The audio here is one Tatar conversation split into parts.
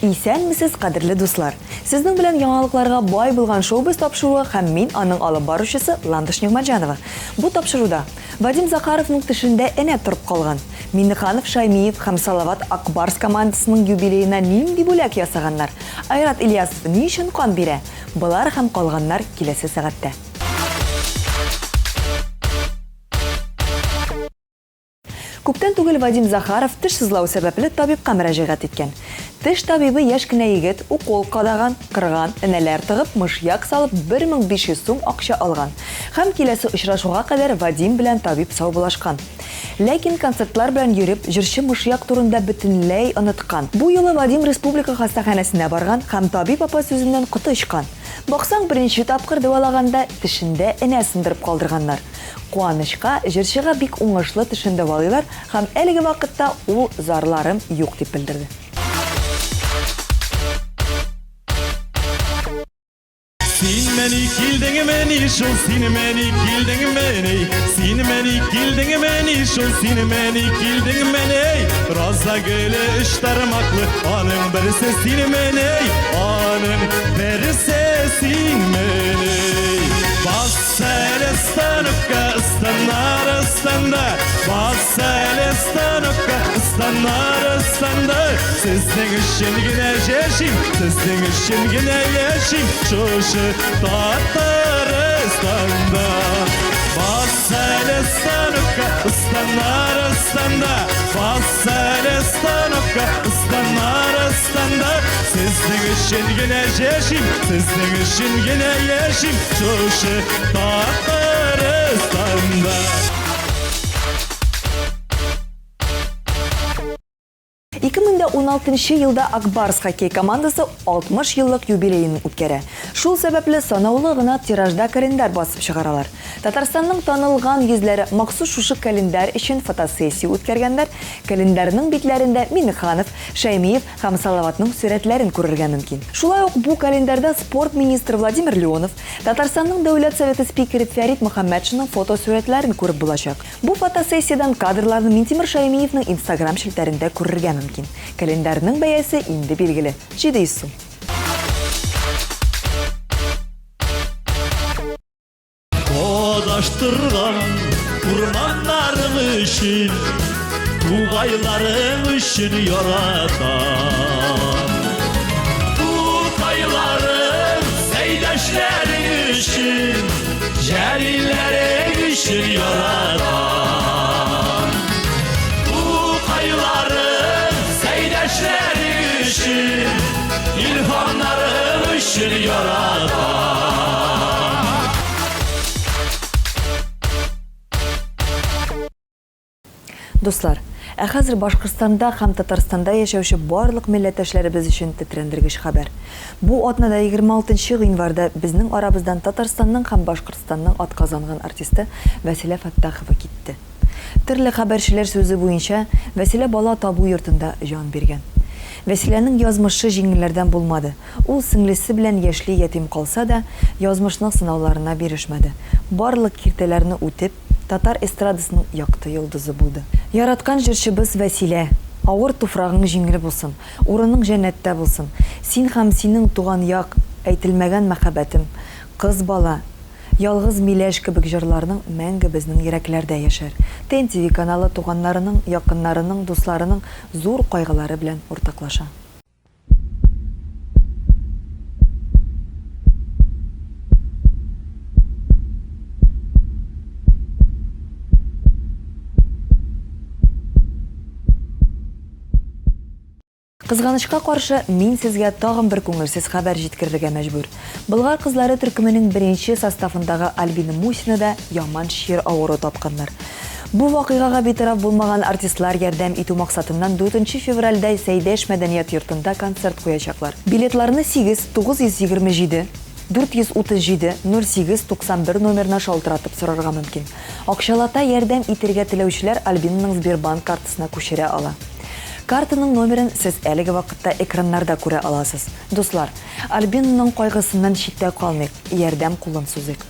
Исәнмесез, кадерле дуслар! Сезнең белән яңалыкларга бай булган Шоу-біз тапшыруы һәм мин, аның алып баручысы Ландыш Нигъмәтҗанова. Бу тапшыруда Вадим Захаровның тешендә энә торып калган. Миннеханов, Шаймиев һәм Салават Ак Барс командасының юбилеена нинди бүләк ясаганнар? Айрат Ильясов ни өчен кан бирә? Болар һәм калганнар киләсе сәгатьтә. Күптән түгел Вадим Захаров теш сызлау сәбәпле табибка мөрәҗәгать иткән. Теш табибы яшь кенә егет укол кадаган, кырган, энәләр тыгып, мышьяк салып 1500 сум акча алган. Һәм киләсе очрашуга кадәр Вадим белән табиб саубуллашкан. Ләкин концертлар белән йөреп, җырчы мышьяк турында бөтенләй оныткан. Бу юлы Вадим республика хастаханәсенә барган һәм табиб апа сүзеннән коты очкан. Баксаң, беренче тапкыр дәвалаганда тешендә энә сындырып калдырганнар. Куанычка, җырчыга бик уңышлы тешен дәвалыйлар һәм әлеге вакытта ул зарларым юк дип белдерде. Синмени килдеңмени шул, синмени килдеңмени, синмени килдеңмени шул, синмени килдеңмени. Роза гөле өч тармаклы, аның берсе синмени, аның берсе синмени. Бас Әле станокка, станнар ыстанда, бас әле станокка, станнар ыстанда. Сезнең өчен генә яшим, сезнең өчен генә яшим, шушы Татарстанда. Бас әле станокка, станнар ыстанда, бас әле станокка, станнар ыстанда. Сезнең өчен генә яшим, сезнең өчен генә яшим, шушы Татарстанда. 2016 елда Ак Барс хоккей командасы 60 еллык юбилеен үткәрә. Шул сәбәпле санаулы гына тиражда календарь басып чыгаралар. Татарстанның танылган йөзләре махсус шушы календарь өчен фотосессия үткәргәннәр. Календарьның битләрендә Миннеханов, Шәймиев һәм Салаватның сурәтләрен күрергә мөмкин. Шулай ук бу календарьда спорт министры Владимир Леонов, Татарстанның Дәүләт Советы спикеры Фәрит Мөхәммәтшинның фотосурәтләрен күреп булачак. Бу фотосессиядән кадрларны Минтимер Шәймиевның Инстаграм челтәрендә күрергә мөмкин. Календарьның бәясе инде билгеле, 700 сум. Адаштырган урманнарың өчен, тугайларың өчен яратам. Тукайларың, сәйдәшләрең өчен, җәлилләрең өчен яратам. Тукайларың, сәйдәшләрең өчен, илһамнарың өчен яратам. Дуслар, ә хәзер Башкортстанда һәм Татарстанда яшәүче барлык милләттәшләребез өчен тетрәндергеч хәбәр. Бу атнада 26 нчы гыйнварда безнең арабыздан Татарстанның һәм Башкортстанның атказанган артисты Вәсилә Фәттахова китте. Төрле хәбәрчеләр сүзе буенча, Вәсилә бала табу йортында җан биргән. Вәсиләнең язмышы җиңелләрдән булмады. Ул сеңлесе белән яшьли ятим калса да, язмышның сынауларына бирешмәде. Барлык киртәләрне үтеп, татар эстрадасының якты йолдызы булды. Яраткан җырчыбыз Вәсилә, авыр туфрагың җиңел булсын, урының җәннәттә булсын. Син һәм синең туган як, әйтелмәгән мәхәббәтем, кыз бала, ялгыз миләш кебек җырларның мәңге безнең йөрәкләрдә яшәр. ТНТV каналы туганнарының, якыннарының, дусларының зур кайгылары белән уртаклаша. Кызганычка каршы, мин сезгә тагын бер күңелсез хәбәр җиткерергә мәҗбүр. Болгар кызлары төркеменең беренче составындагы Альбина Мусина да яман чир авыру тапканнар. Бу вакыйгага битараф булмаган артистлар ярдәм итү максатыннан дүртенче февральдә Сәйдәш мәдәният йортында концерт куячаклар. Билетларны 8 927 437 08 91 номерына шалтыратып сорарга мөмкин. Акчалата ярдәм итергә теләүчеләр Альбинаның Сбербанк картасына күчерә ала. Картаның номерын сез әлеге вакытта экраннарда күрә аласыз. Дуслар, Альбинаның кайгысыннан читтә калмыйк, ярдәм кулын сузыйк.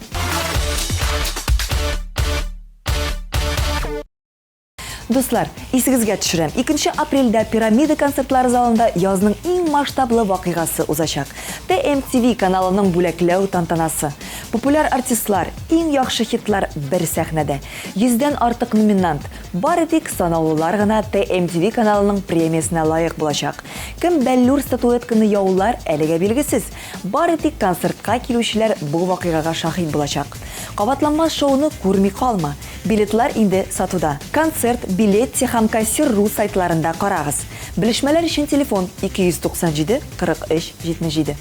Дуслар, исегезгә төшерәм, 2 апрельдә Пирамида концертлары залында язның иң масштаблы вакыйгасы узачак, TMTV каналының бүләкләү тантанасы. Популяр артистлар, иң яхшы хитлар бер сәхнәдә. Йөздән артык номинант. Бары тик санаулылар гына TMTV каналының премиясенә лаек булачак. Кем бәллүр статуэтканы яулар, әлегә билгесез. Бары тик концертка килүчеләр бу вакыйгага шаһит булачак. Кабатланмас шоуны күрми калма! Билетлар инде сатуда. Концерт, Билетти һәм Кассир ру сайтларында карагыз. Белешмәләр өчен телефон, 297 43 77.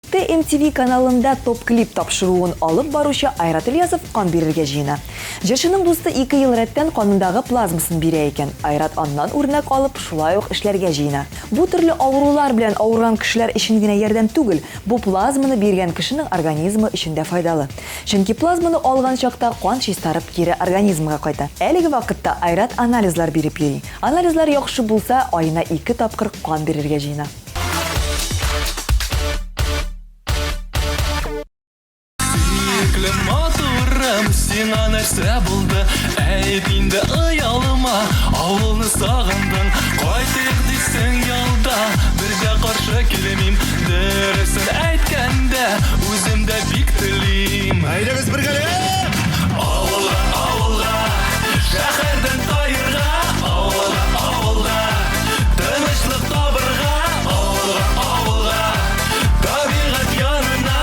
TMTV каналында Топ-клип тапшыруын алып баручы Айрат Ильясов кан бирергә җыена. Җырчының дусты ике ел рәттән канындагы плазмасын бирә икән. Айрат аннан үрнәк алып, шулай ук эшләргә җыена. Бу төрле авырулар белән авырган кешеләр өчен генә ярдәм түгел, бу плазманы биргән кешенең организмы өчен дә файдалы. Чөнки плазманы алган чакта кан чистарып кире организмга кайта. Әлеге вакытта Айрат анализлар биреп йөри. Анализлар яхшы булса, аена ике тапкыр кан бирергә җыена. Сөекле матурым, сиңа нәрсә булды? Әйт инде оялма, авылны сагындың. Кайтыйк дисең ялда, бер дә каршы килмим. Дөресен әйткәндә, үзем дә бик телим. Әйдәгез бергәләп! Авылга, авылга, шәһәрдән таерга, авылга, авылга, тынычлык табырга, авылга, авылга, табигать янына.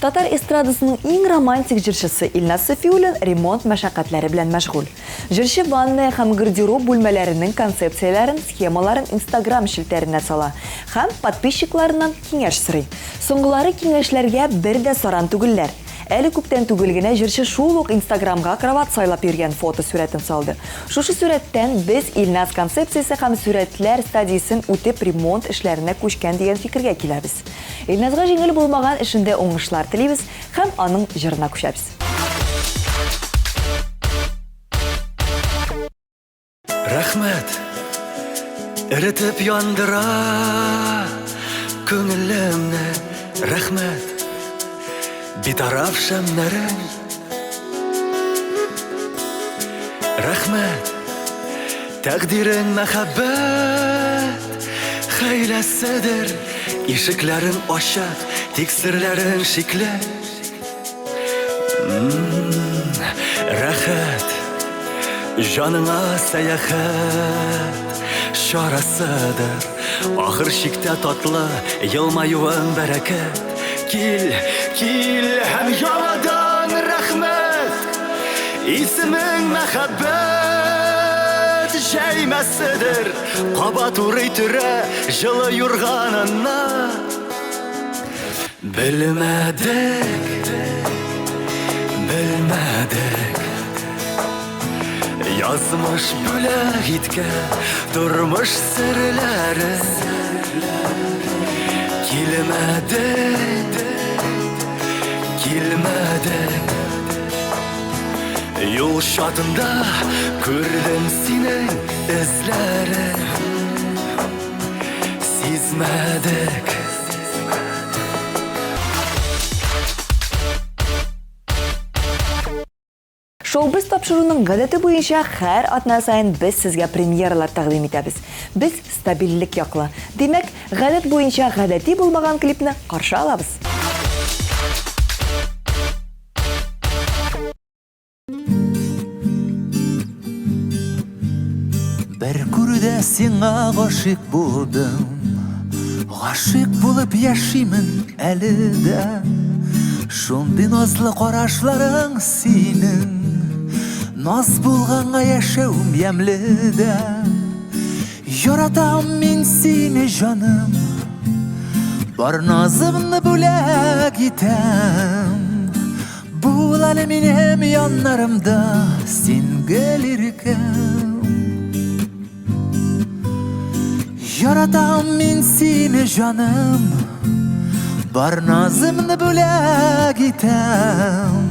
Татар эстрадасының иң романтик җырчысы Илназ Сафиуллин ремонт мәшәкатьләре белән мәшгуль. Җырчы ванная һәм гардероб бүлмәләренең концепцияләрен, схемаларын Инстаграм челтәренә сала һәм подписчикларыннан киңәш сорый. Соңгылары киңәшләргә бер дә саран түгелләр. Әле күптән түгел генә җырчы шул ук Инстаграмга кровать сайлап йөргән фотосурәтен салды. Шушы сурәттән без Илназ концепциясе һәм сурәтләр стадиясен үтеп ремонт эшләренә күчкән дигән фикергә киләбез. Илназга җиңел булмаган эшендә уңышлар телибез һәм аның җырына күчәбез. Рәхмәт, эретеп яндыра күңелемне, рәхмәт, битараф шәмнәрең. Рәхмәт, тәкъдирең мәхәббәт хәйләседер, ишекләрең ачык, тик серләрең шикле. Рәхәт, җаныңа сәяхәт чарасыдыр. Ахыр чиктә татлы елмаюың бәрәкәт. Кил, кил һәм яңадан рәхмәт. Исемең мәхәббәт җәймәседер. Кабат урый төрә җылы юрганына. Белмәдек, белмәдек Язмыш бүләк иткән тормыш серләре Килмәде, килмәде Юл чатында күрдем синең эзләрен Сизмәдек. Шоу-біз тапшыруының гадәте буенча һәр атна саен без сезгә премьералар тәкъдим итәбез. Без стабильлек яклы. Димәк, гадәт буенча гадәти булмаган клипны каршы алабыз. Бер күрүдә сиңа гашыйк булдым Гашыйк булып яшимен әле дә Шундый назлы карашларың синең Наз булганга яшәвем ямьле дә Яратам мин сине, җаным Бар назымны бүләк итәм Бул әле минем яннарымда, син гел иркәм. Яратам мин сине, җаным, бар назымны бүләк итәм.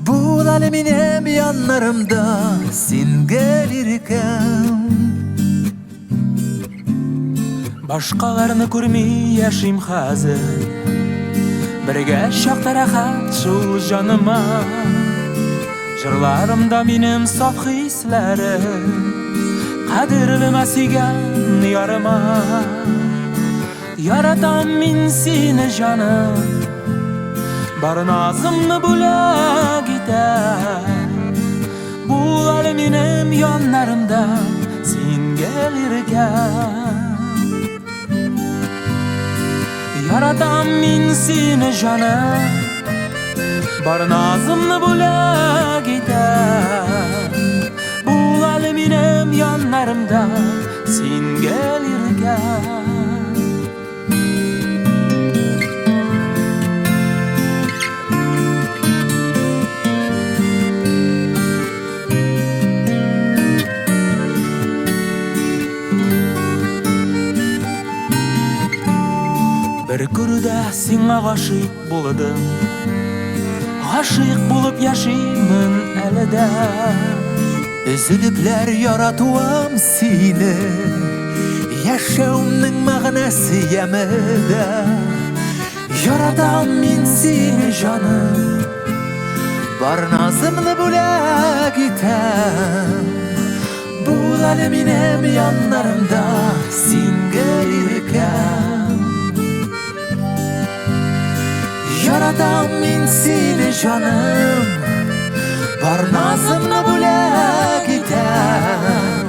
Бул әле минем яннарымда, син гел иркәм. Башкаларны күрми яшим хәзер. Бергә чакта рәхәт шул җаныма. Җырларымда минем саф хисләрем. Кадерлемә сөйгән ярыма. Яратам мин сине, җаным. Бар назымны бүләк итәм. Бул әле минем яннарымда, син гел иркәм. Яратам мин сине, җаным. Бар назымны бүләк итәм. Бул әле минем яннарымда, син гел иркәм. Бер күрүдә сиңа гашыйк булдым. Гашыйк булып яшимен әле дә. Өзелепләр яратуым сине, Яшәүемнең мәгънәсе яме дә. Яратам мин сине, җаным, Бар назымны бүләк итәм. Бул әле минем яннарымда, син гел иркәм. Яратам мин сине, җаным, Бар назымны бүләк итәм.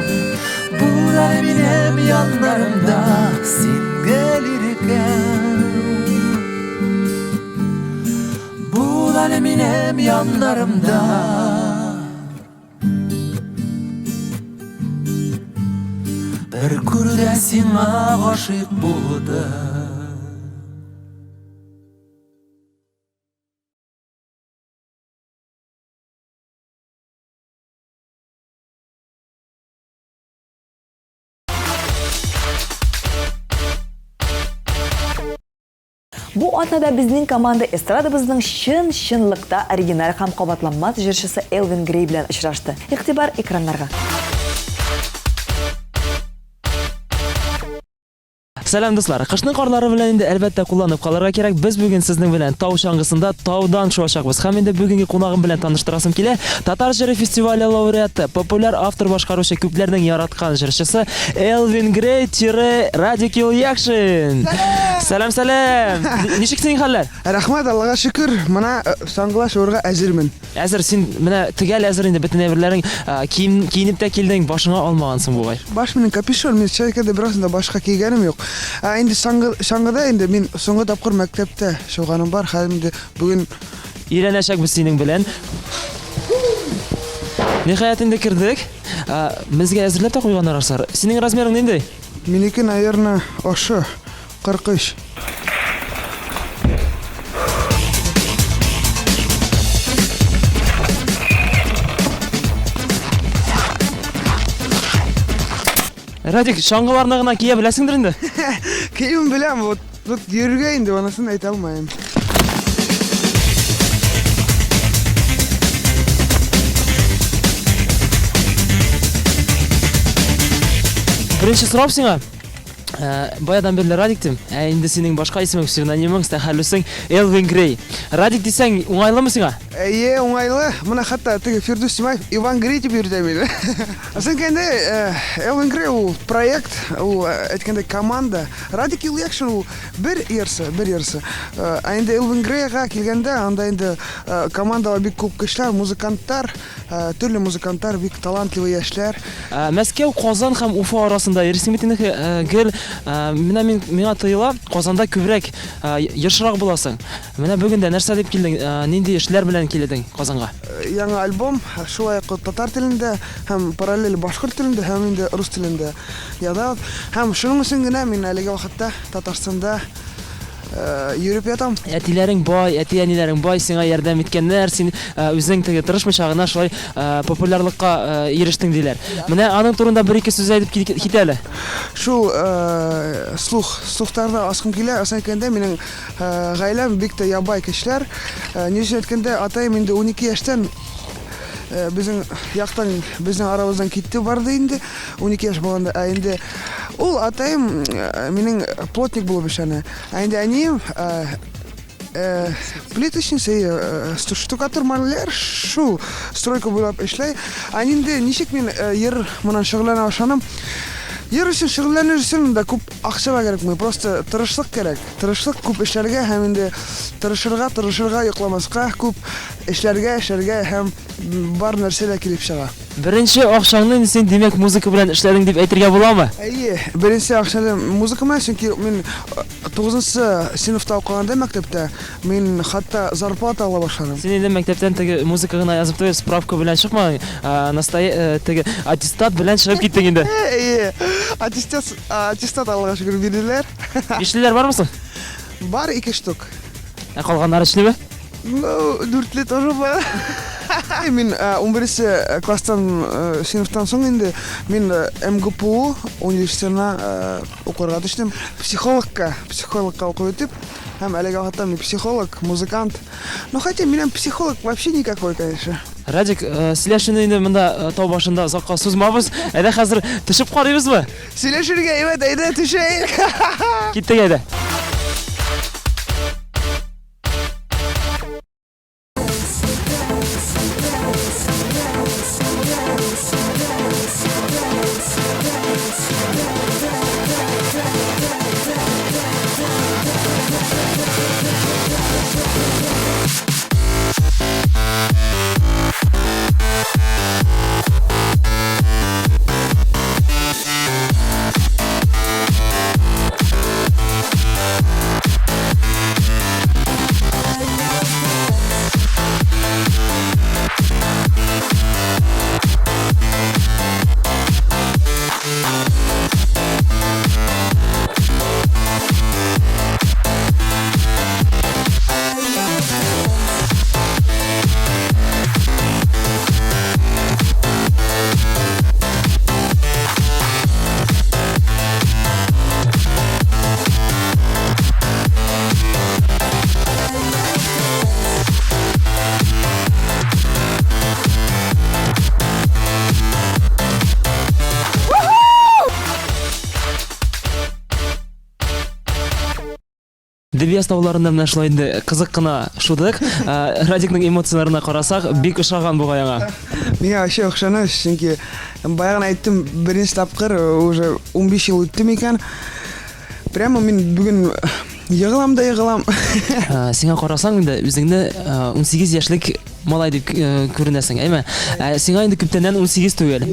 Бул әле минем яннарымда, син гел иркәм. Бул әле минем яннарымда. Бер күрүдә сиңа гашыйк булдым. Бу атнада безнең команда эстрадабызның чын-чынлыкта оригиналь һәм кабатланмас җырчысы Элвин Грей белән очрашты. Игътибар экраннарга. Сәлам, дуслар! Кышның карлары белән инде әлбәттә кулланып калырга кирәк. Без бүген сезнең белән тау чаңгысында таудан шуачакбыз. Һәм инде бүгенге кунагым белән таныштырасым килә. Татар җыры фестивале лауреаты, популяр автор башкаручы, күпләрнең яраткан җырчысы Элвин Грей тире Радик Юльякшин. Сәлам, сәлам! Ничек синең хәлләр? Рәхмәт, Аллага шөкер. Менә э, чаңгыла шуырга әзермен. Әзер, син менә төгәл әзер инде бөтен әйберләрең, э, кием киенеп тә килдең, башыңа алмагансың бугай. Баш минем капюшон, мин чайкада бераз да башка кигәнем юк. Ә инде чаңгы, чаңгыда инде мин соңгы тапкыр мәктәптә шуганым бар. Хәзер инде бүген Өйрәнәчәкбез синең белән. Ниһаять инде кердек. Безгә әзерләп тә куйганнар арсар. Синең размерың нинди? Минеке, наверное, ошо 43. Радик, чаңгыларны гына кия беләсеңдер инде? Киюен беләм, вот, вот йөрергә инде анысын әйтә алмыйм. Беренче сорау сиңа. Э, баядан бирле Радик дим. Ә инде синең башка исемең, псевдонимың, тәхәллүсең Элвин Грей. Радик дисәң, уңайлымы сиңа? Әйе, уңайлы. Менә хәтта теге Фирдүс Тимаев Иван Грей дип йөртә мине. Чөнки инде э, Элвин Грей ул проект, ул э, әйткәндәй команда. Радик Юльякшин ул бер ярсы, бер ярсы. Э, ә инде Элвин Грейга килгәндә, анда инде э, командада бик күп кешеләр, музыканттар, э, төрле музыканттар, бик талантливый яшьләр. Мәскәү, Казан һәм Уфа арасында йөрисең бит инде гел. Менә мин миңа тоела, Казанда күбрәк ешрак буласың. Менә бүген дә нәрсә дип килдең, нинди эшләр белән килдең Казанга? Яңа альбом шулай ук татар телендә һәм параллель башкорт телендә һәм инде рус телендә язабыз. Һәм шуның өчен генә мин әлеге вакытта Татарстанда йөреп ятам. Әтиләрең бай, әти-әниләрең бай, сиңа ярдәм иткәннәр, син үзең теге тырышмыйча гына шулай популярлыкка ирештең диләр. Менә аның турында бер-ике сүз әйтеп кит әле. Шул слух, слухтарны аскым килә. Асын әйткәндә, минем Гаиләм бик тә ябай кешеләр. Ни өчен әйткәндә, атаем инде 12 яшьтән безнең яктан, безнең арабыздан китте барды инде. 12 яшь булганда, ә инде Ул атаем минем плотник булып эшләне. Ә инде әнием плиточница, штукатур маляр, шул стройка буйлап эшләй. Ә инде ничек мин йыр менән шөгыльләнә башладым? Йыр өчен шөгыльләнер өчен дә күп акча да кирәкми, просто тырышлык кирәк. Тырышлык күп эшләргә һәм инде тырышырга, тырышырга, йокламаска, күп эшләргә, эшләргә һәм бар нәрсә дә килеп чыга. Беренче акчаңны инде син, димәк, музыка белән эшләдең дип әйтергә буламы? Әйе, беренче акчаны музыка белән, чөнки мин тугызынчы сыйныфта укыганда мәктәптә мин хәтта зарплата ала башладым. Син инде мәктәптән теге музыка гына язып түгел, справка белән чыкмадың, теге аттестат белән чыгып киттең инде. Әйе, аттестат, аттестат Аллага шөкер бирделәр. Бишлеләр бармы соң? Бар ике штук. Ә калганнары өчлеме? Ну, дүртле тоже бар. Мин 11 э, класстан э, сыйныфтан соң инде мин э, МГПУ университетына укырга төштем. Психологка, психологка укып үтеп, һәм әлеге вакытта мин психолог, музыкант. Ну, хотя минем психолог вообще никакой, конечно. Радик, сөйләшүне инде монда тау башында озакка сузмабыз. Әйдә хәзер төшеп карыйбызмы? Сөйләшергә әйбәт, әйдә төшәйек. Киттек әйдә. Дөбьяз тауларында менә шулай инде кызык кына шудык. Радикның эмоцияләренә карасак, бик ошаган бугай аңа. Миңа вообще охшаны, чөнки баягы гына әйттем, беренче тапкыр уже 15 ел үтте микән. Прямо мин бүген егылам да егылам. Сиңа карасаң инде үзеңне 18 яшьлек малай дип күренәсең, әйме? Ә сиңа инде күптәннән 18 түгел.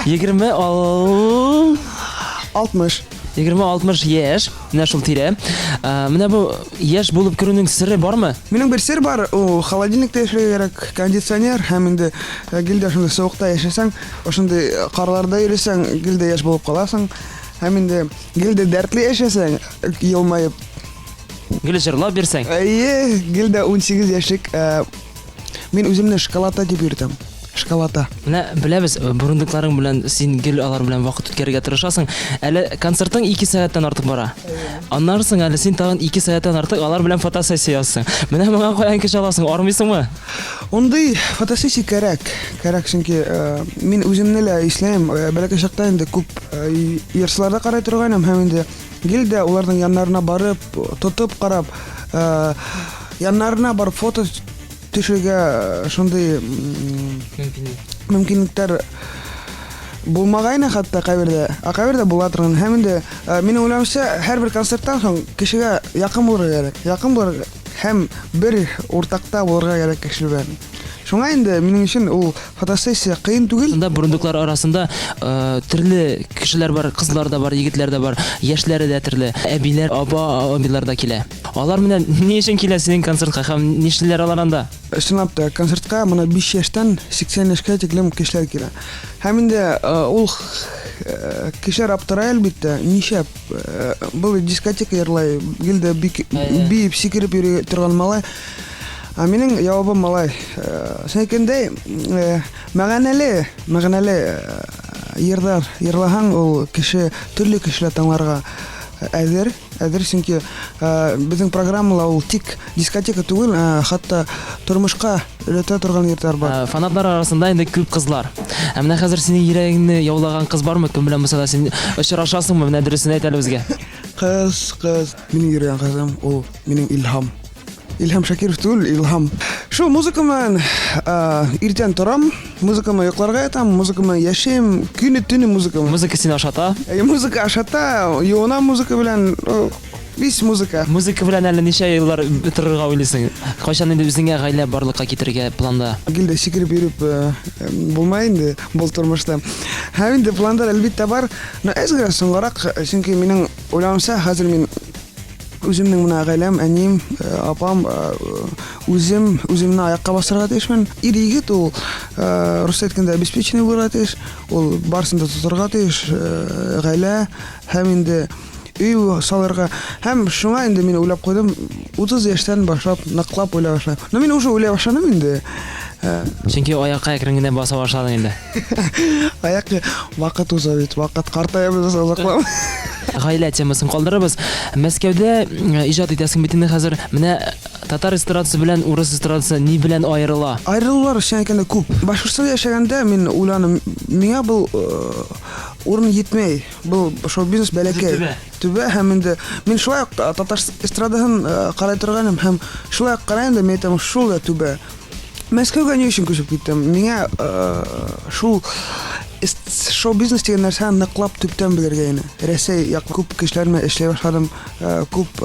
20 ал 60. 20-60 яшь. Менә шул тирә. Менә бу яшь булып керүнең сере бармы? Минем бер сер бар, ул холодильникта яшәргә кирәк, кондиционер һәм инде э, гел дә шундый суыкта яшәсәң, ошондый э, карларда йөресәң, гел дә яшь булып каласың. Һәм инде гел дә дәртле яшәсәң, э, елмаеп. Гел җырлап бирсәң. Әйе, гел дә 18 яшьлек Мин үземне школота дип йөртәм. Школота. Менә беләбез, э, бурундукларың белән син гел алар белән вакыт үткәрергә тырышасың. Әле концертың 2 сәгатьтән артык бара. Аннан соң әле син тагын 2 сәгатьтән артык алар белән фотосессия ясыйсың. Менә моңа каян көч аласың, армыйсыңмы? Ундый фотосессия кәрәк. Кәрәк, чөнки э, мин үземне лә исләйм. Э, бәләкәй чакта инде күп э, ярышларда карый торган идем һәм инде гел дә уларның яннарына барып, тотып карап, э, Яннарына барып фото төшергә э, шундый мөмкинлекләр булмагайны хәтта кайбердә, ә кайбердә була торган. Һәм инде э, минем уйлавымча, һәрбер концерттан соң кешегә якын булырга кирәк. Якын булырга һәм бер уртакта булырга кирәк кеше белән. Шуңа инде минем өчен ул фотосессия кыен түгел. Шунда бурундуклар арасында э, төрле кешеләр бар, кызлар да бар, егетләр дә бар, яшьләре дә төрле, әбиләр, аба, абилар да килә. Алар менә ни өчен килә синең концертка һәм нишлиләр алар анда? Чынлап та, концертка менә 5 яшьтән 80 яшькә тиклем кешеләр килә. Һәм инде э, ул э, кешеләр аптырай әлбәттә, нишләп э, был дискотека йырлай, гел дә бик биеп, сикереп йөри торган малай. Ә минем җавабым малай. Син әйткәндәй, мәгънәле, мәгънәле йырлар йырлаган ул кеше төрле кешеләр тыңларга. Әзер, әзер, чөнки безнең программалар ул тик дискотека түгел, хәтта тормышка өйрәтә торган егетләр бар. Фанатлар арасында инде күп кызлар. Ә менә хәзер синең йөрәгеңне яулаган кыз бармы? Кем белән булса да син очрашасыңмы? Менә дөресен әйт әле безгә. Кыз, кыз, минем йөргән кызым ул минем Илһам. Илһам Шакиров түгел, Илһам. Шул музыка белән иртән торам, музыка белән йокларга ятам, музыка белән яшим, көне төне музыка. Музыка сине ашата? Музыка ашата, юынам музыка белән, весь музыка. Музыка белән әле ничә еллар торырга уйлыйсың? Кайчан инде үзеңә гаилә барлыкка китерергә планда? Гел дә сикереп йөреп булмай инде бу тормышта. Һәм инде пландар әлбәттә бар, но әз генә соңгарак, чөнки минем уйлавымча, хәзер мин Үземнең менә гаиләм, әнием, э, апам, э, үзем, үземне аякка бастырырга тиешмен. Ир егет ул, э, русча әйткәндә, обеспеченный булырга тиеш, ул барысын да тотарга тиеш, гаилә һәм инде өй салырга. Һәм шуңа инде мин уйлап куйдым, 30 яшьтән башлап ныклап уйлай башладым. Но мин уже уйлай башладым инде. Чөнки аякка әкрен генә баса башладың инде. Аяк вакыт уза бит, вакыт картаябыз озаклап. Гаилә темасын калдырабыз. Мәскәүдә э, иҗат итәсең бит инде хәзер. Менә э, татар эстрадасы белән урыс эстрадасы ни белән аерыла? Аерылулар чын әйткәндә күп. Башкортстанда яшәгәндә мин уйланым, миңа был э, урын җитмәй. Был шоу-бизнес бәләкәй. Түбә. Түбә һәм инде мин шулай ук татар эстрадасын карай торганым һәм шулай ук карайм да мин әйтәм, шул да түбә. Мәскәүгә ни өчен күчеп киттем? Миңа шул шоу-бизнес дигән нәрсәне ныклап төптән белергә иде. Рәсәй як күп кешеләр белән эшли башладым, күп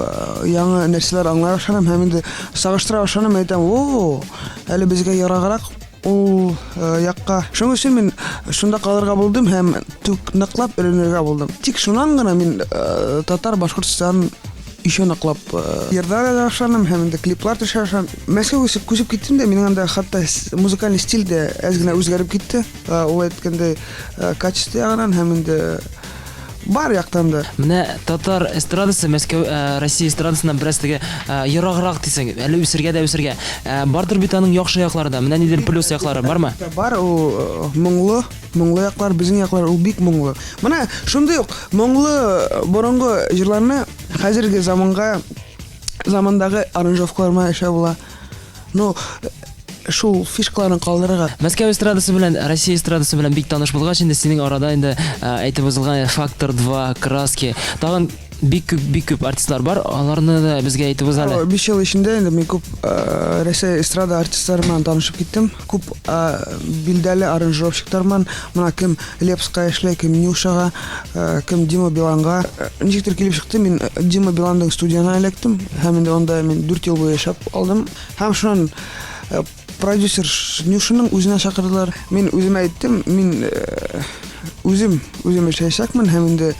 яңа нәрсәләр аңлай башладым һәм инде сагыштыра башладым, әйтәм, о, әле безгә яраграк ул якка. Шуның өчен мин шунда калырга булдым һәм түк ныклап өйрәнергә булдым. Тик шуннан гына мин татар, Башкортстан еще ныклап йырда да башладым һәм инде клиплар төшерә башладым. Мәскәүгә күчеп, күчеп киттем дә, минем анда хәтта музыкальный стиль дә әз генә үзгәреп китте. Ул әйткәндәй, качество ягыннан һәм инде бар яктан да. Менә татар эстрадасы Мәскәү, Россия эстрадасыннан бераз теге ераграк дисең, әле үсергә дә үсергә. Бардыр бит аның яхшы яклары да. Менә ниндидер плюс яклары бармы? Бар, ул моңлы, моңлы яклар, безнең яклар ул бик моңлы. Менә шундый ук моңлы борынгы җырларны хәзерге заманга замандагы аранжировкалар белән эшләү була. Ну, шул фишкаларын калдырырга. Мәскәү эстрадасы белән Россия эстрадасы белән бик таныш булгач, инде синең арада инде әйтеп узылган Фактор 2, Краски, тагын бик күп, бик күп артистлар бар, аларны да безгә әйтеп уз әле. 5 ел эчендә инде мин күп Рәсәй эстрада артистлары белән танышып киттем. Күп билдәле аранжировщиклар белән. Менә кем Лепска эшли, кем Нюшага, кем Дима Биланга. Ничектер килеп чыкты, мин Дима Биланның студиясенә эләктем. Һәм инде анда мин 4 ел буе яшәп алдым. Һәм шуннан продюсер Нюшаның үзенә чакырдылар. Мин үземә әйттем, мин үзем үзем эшләячәкмен һәм инде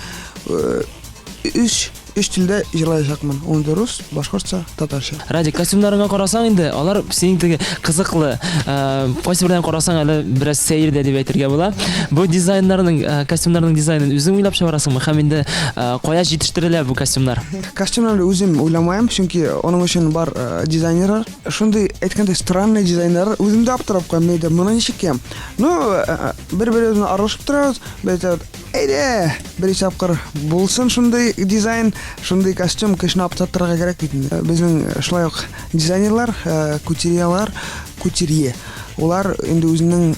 өч Өч телдә җырлаячакмын. Ул инде рус, башкортча, татарча. Радик, костюмнарыңа карасаң инде, алар синең теге кызыклы, э, кайсы бердән карасаң әле бераз сәер дә дип әйтергә була. Бу дизайннарның, э, костюмнарның дизайнын үзең уйлап чыгарасыңмы? Һәм инде э, кая җитештерелә бу костюмнар? Костюмнарны үзем уйламыйм, чөнки аның өчен бар дизайнерлар. Шундый, әйткәндәй, странный дизайнерлар. Үзем дә аптырап куям, мин әйтәм, моны ничек киям? Ну, бер-беребез белән аралашып торабыз, без әйтәбез, Әйдә, бер тапкыр булсын шундый дизайн, шундый костюм, кешене аптыраттырырга кирәк бит инде. Безнең шулай ук дизайнерлар, кутюрьелар, кутюрье. Улар инде үзенең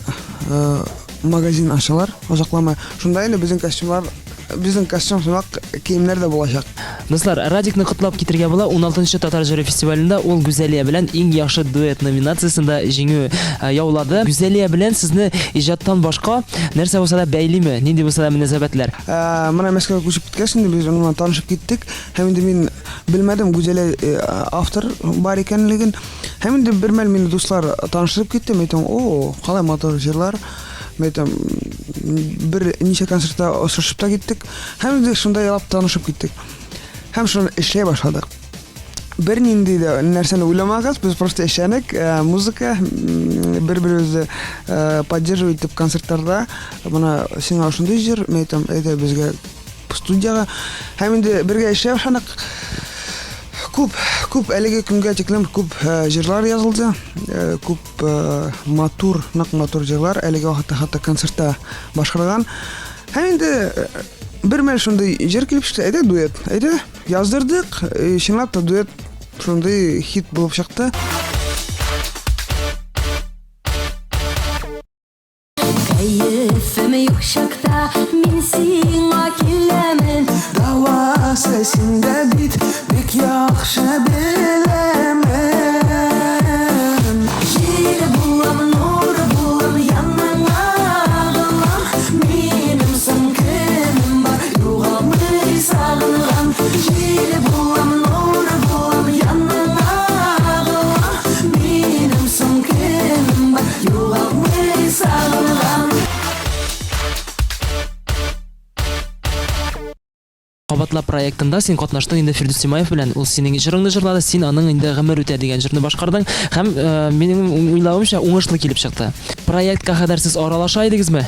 магазин ачалар озакламый. Шунда инде безнең костюмнар, безнең костюм сымак киемнәр дә булачак. Дуслар, Радикны котлап китергә була. 16нчы Татар җыры фестивалендә ул Гүзәлия белән иң яхшы дуэт номинациясендә җиңү э, яулады. Гүзәлия белән сезне иҗаттан башка нәрсә булса да бәйлиме? Нинди булса да мөнәсәбәтләр? Э, менә Мәскәүгә күчеп киткәч инде без аның белән танышып киттек. Һәм инде мин белмәдем Гүзәлия э, автор бар икәнлеген. Һәм инде бер мәл мине дуслар таныштырып китте. Мин әйтәм, о, қалай матур җырлар. Мин әйтәм, бер ничә концертта очрашып та киттек. Һәм инде шунда елап танышып киттек. Һәм шуны эшләй башладык. Бернинди дә нәрсәне уйламагыз, без просто эшләнек, э, музыка, бер-беребезне э, поддерживать итеп концертларда. Менә сиңа шундый җыр, мин әйтәм, әйдә безгә студиягә. Һәм инде бергә эшләй башладык. Күп, күп әлеге көнгә тиклем күп э, җырлар язылды, күп матур, нык матур җырлар әлеге вакытта хәтта концертта башкарылган. Һәм инде Бер мәл шундый җыр килеп чыкты, әйдә дуэт, әйдә, яздырдык, чынлап та дуэт шундый хит булып чыкты. Кәефем юк чакта мин сиңа киләмен. Дәвасы синдә бит, бик яхшы беләмен. Җил булам, нур булам, яныңа агылам. Минем соң кемем бар, югалмый сагынган. Җил булам, нур булам, яныңа агылам. Минем соң кемем бар, югалмый сагынган. Кабатла проектында син катнаштың инде Фирдүс Тимаев белән. Ул синең җырыңны җырлады, син аның инде Гомер үтә дигән җырны башкардың һәм э, минем уйлавымча уңышлы килеп чыкты. Проектка кадәр сез аралаша идегезме?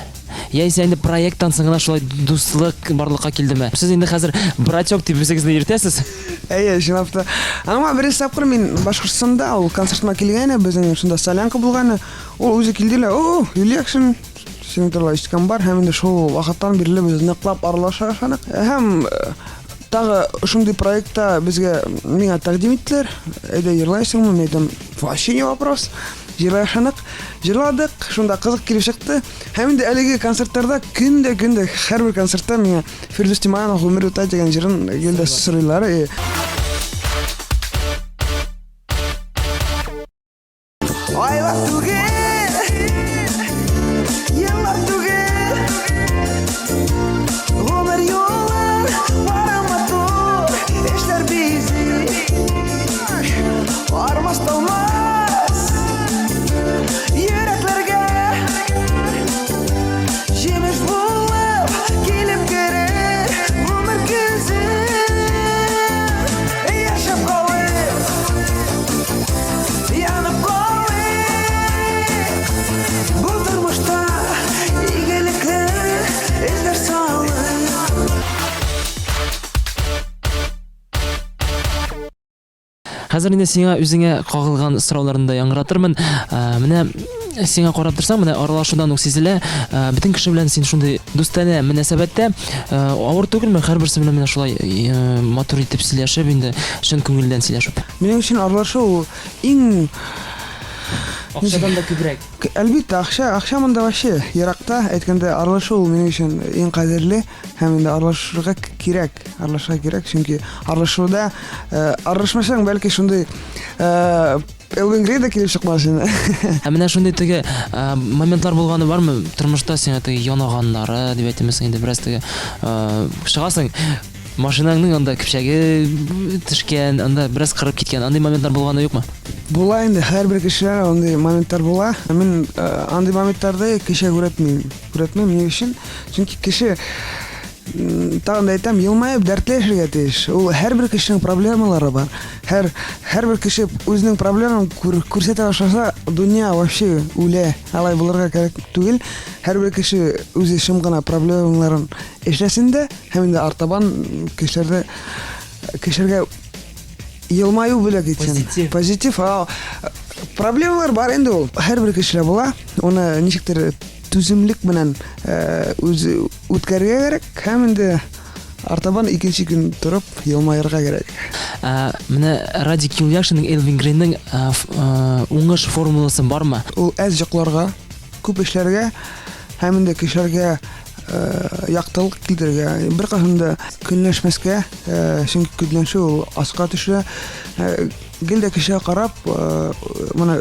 Яисә инде проекттан соң гына шулай дуслык барлыкка килдеме? Сез инде хәзер братек дип үзегезне йөртәсез. Әйе, чынлап та. Аңа беренче тапкыр мин Башкортстанда ул концертыма килгәне, безнең шунда солянка булганы. Ул үзе килде лә, о, Юлиякшин, Синең турында ишеткән бар һәм инде шул вакыттан бирле без ныклап аралаша башладык. Һәм э, тагы шундый проектта безгә миңа тәкъдим иттеләр. Әйдә җырлайсыңмы? Мин әйтәм, вообще не вопрос. Җырлай башладык. Җырладык, шунда кызык килеп чыкты. Һәм инде әлеге концертларда көн дә көн дә һәрбер концертта миңа Фирдүс Тимаевның Гомер үтә дигән җырын гел дә сорыйлар. Айлар түгел, еллар түгел, Гомер юлы бара матур, эшләр бизи. Армас талмас йөрәкләргә Җимеш булып килеп керер гомер көзе. Яшәп калыйк, Янып калыйк бу тормышта игелекле эзләр салып. Хәзер инде сиңа үзеңә кагылган сорауларны да яңгыратырмын. Ә, Менә сиңа карап торсаң, менә аралашудан ук сизелә, ә, бөтен кеше белән син шундый дустанә мөнәсәбәттә. Ә, Авыр түгелме һәрберсе белән менә шулай э, матур итеп сөйләшеп инде, чын күңелдән сөйләшеп? Минем өчен аралашу ул иң Акчадан да күбрәк. Әлбәттә, акча, акча монда вообще еракта, әйткәндә, аралашу ул минем өчен иң кадерле һәм инде аралашырга кирәк, аралашырга кирәк, чөнки аралашуда э, аралашмасаң, бәлки шундый э, Элвин Грей да килеп чыкмас инде. Ә менә шундый теге э, моментлар булганы бармы? Тормышта сиңа теге янаганнары дип әйтәмесең инде бераз теге э, чыгасың Машинаңның анда көпчәге төшкән, анда бераз кырып киткән. Андый моментлар булганы юкмы? Була инде, һәрбер кешедә андый моментлар була. Мин э, андый моментларда кеше күрәтмим. Күрәтмим ни өчен? Чөнки кеше тагын да әйтәм, елмаеп дәртләшергә тиеш. Ул һәрбер кешенең проблемалары бар. Һәр һәрбер кеше үзенең проблемын күр, күрсәтә башласа, дөнья вообще үлә. Алай булырга кирәк түгел. Һәрбер кеше үзе шым гына проблемаларын эшләсен дә, Һәм инде артабан кешеләрне кешеләргә елмаю бүләк итсен. Позитив. Позитив. А, проблемалар бар инде ул. Һәрбер кешедә була. Аны ничектер түземлек белән э, үз үткәрергә кирәк һәм инде артабан икенче көн торып елмаерга кирәк. Ә, менә Радик Юльякшинның Элвин Грейның ә, ә, уңыш формуласы бармы? Ул әз йокларга, күп эшләргә һәм инде кешеләргә яктылык килдерергә, беркайчан да көнләшмәскә, чөнки көнләшү ул аска төшерә. Гел дә кешегә карап, моны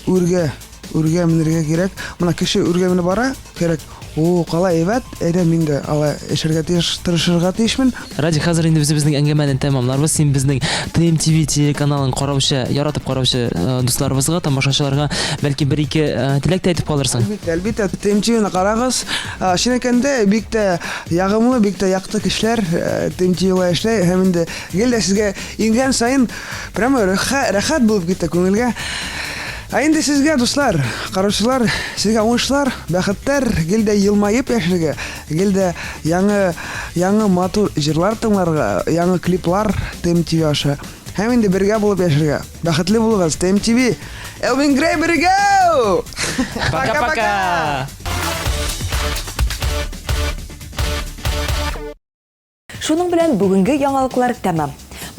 үргә, үргә менергә кирәк. Менә кеше үргә менеп бара, кирәк. О, калай әйбәт, әйдә мин дә алай эшләргә тиеш, тырышырга тиешмен. Радик, хәзер инде без безнең әңгәмәне тәмамларбыз. Син безнең ТМТВ телеканалын караучы, яратып караучы дусларыбызга, тамашачыларга бәлки бер-ике теләк тә әйтеп калырсың. Әлбәттә, әлбәттә, ТМТВны карагыз. Чын әйткәндә, бик тә ягымлы, бик тә якты кешеләр ТМТВда эшләй һәм инде гел дә сезгә иңгән саен прямо рәхәт булып китә күңелгә. Ә инде сезгә, дуслар, караучылар, сезгә уңышлар, бәхетләр, гел дә елмаеп яшәргә, гел дә яңа, яңа матур җырлар тыңларга, яңа клиплар ТМТВ аша. Һәм инде бергә булып яшәргә. Бәхетле булыгыз, ТМТВ! Элвин Грей бергә! Пока-пока! Шуның белән бүгенге яңалыклар тәмам.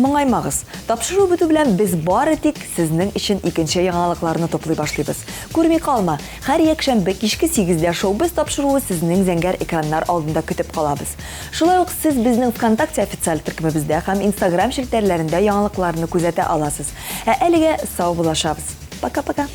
Моңаймагыз, тапшыру бетү белән без бары тик сезнең өчен икенче яңалыкларны туплый башлыйбыз. Күрми калма, һәр якшәмбе кичке сигездә Шоу-без тапшыруы сезнең зәңгәр экраннар алдында көтеп калабыз. Шулай ук сез безнең ВКонтакте официаль төркемебездә һәм Инстаграм челтәрләрендә яңалыкларны күзәтә аласыз. Ә әлегә саубуллашабыз. Пока-пока!